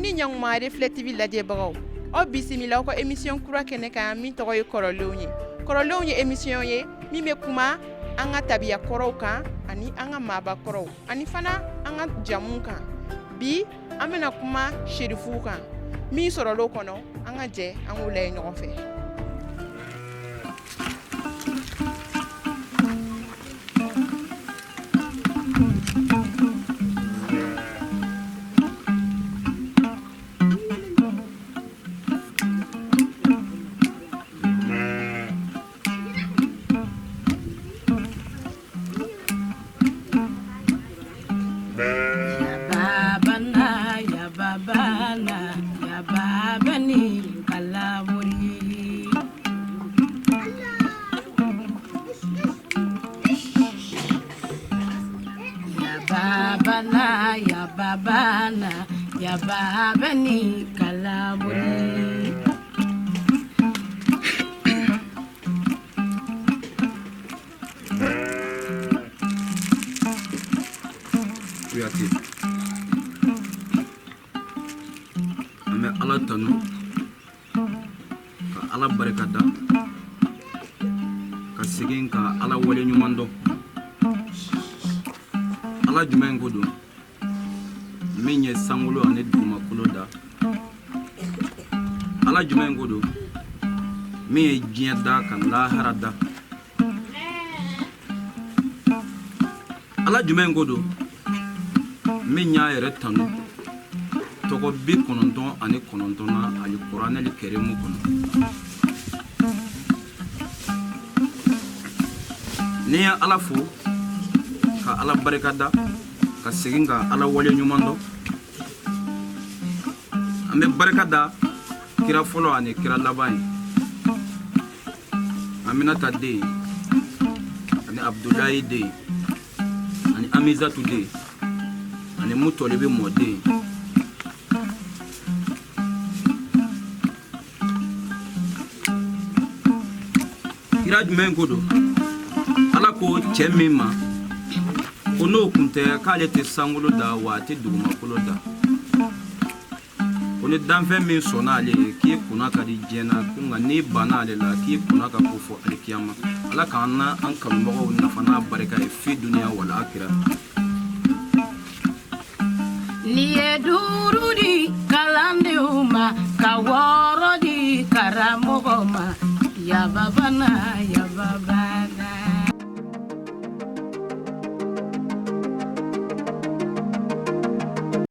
Aw ni ɲankuma Reflet TV lajɛbagaw, aw bisimila aw ka émission kura kɛnɛ kan min tɔgɔ ye kɔrɔlenw ye. Kɔrɔlenw ye émission ye min bɛ kuma an ka tabiya kɔrɔw kan ani an ka maaba kɔrɔw ani fana an ka jamu kan. Bi an bɛna kuma serifuw kan min sɔrɔl'o kɔnɔ, an ka jɛ an k'o lajɛ ɲɔgɔn fɛ. Kuyate, an bɛ Ala tanu ka Ala barika da, ka segin ka Ala wale ɲuman dɔn. Ala jumɛn ko don min ye sankolo ani dugumakolo da? Ala jumɛn ko don min ye diɲɛ da ka lahara da? Ala jumɛn ko don min y'a yɛrɛ tanu tɔgɔ 99 na alikuranɛli kɛrimu kɔnɔ? N'i ye Ala fo ka Ala barika da, ka segin ka Ala wale ɲuman dɔn, an bɛ barika da kira fɔlɔ ani kira laban ye, Aminata den ani Abudulayi den ani Amizatu den ani Mutɔlibi mɔden. Kira jumɛn ko don? Ala ko cɛ min ma ko n'o kun tɛ k'ale tɛ sankolo da wa a tɛ dugumakolo da, ko ni danfɛn min sɔnna ale ye k'i kunna ka di diɲɛ na, ko nka n'i banna ale la k'i kunna ka ko fɔ alikiyama. Ala k'an na an kanubagaw nafa n'a barika ye fi duniya wala akira. N'i ye duuru di kalandenw ma, ka wɔɔrɔ di karamɔgɔ ma, yababana yababa.